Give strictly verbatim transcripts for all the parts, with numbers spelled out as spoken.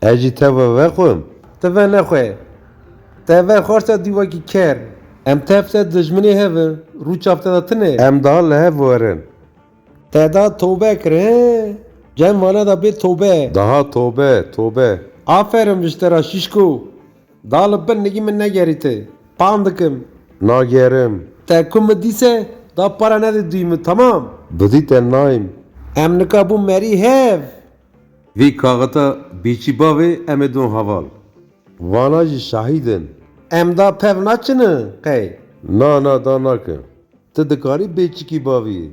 Ez jî tev ve vexwim. Te ve nexwe. Te ve xwarta dî wekî ker. Em tev te dijminê hev in. Rû çav te de tune. Em daha li hev werin. Te da tobe kir, he? Cem vana da bê tobe. Daha tobe, tobe. Aferin ji te ra şîşko. Da li bin nigî min negerî te. Pan dikim. Nagerim. Te ku min dîse, da para nede dûyî min, tamam? Bidî te nayim. Em nika bû merî hev. Vî kaxita bîçî bavê em ê don heval. Vana jî şahîd in. Em da pev naçine qey? Na, na, da nakin. Tu dikarî bêçikî bavî.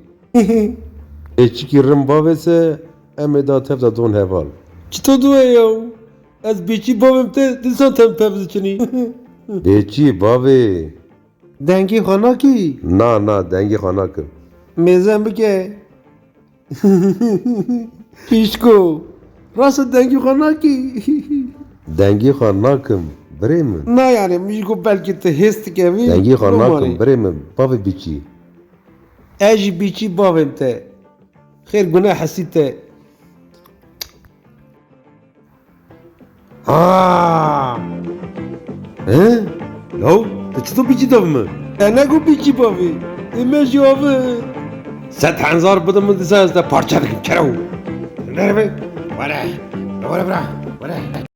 Bêçikî rim bavê se, em ê da tev de don heval. Çito dû ye yaw? Ez bêçî bavêm te, dîsan tem pev diçinî. Bêçî bavê. Dengê xwe nakî? Na, na, dengê xwe nakim. Mêze bike. Şîşko. Rast e, dengê xwe nakî? Dengê xwe nakim, birê min. Na yani, min jî got belkî tu hêz dikevî. Dengê xwe nakim, birê min. Bavê bîçî. Ez jî bîçî bavêm te. Xêr gune hesî te. Ha! He? Law, tu çito bîçî da bi min? Te negot bîçî bavê. Ê me jî ave. Sed hezar bide min disa ez te parçe dikim, çero. Nerve? Were. Were bira. Were.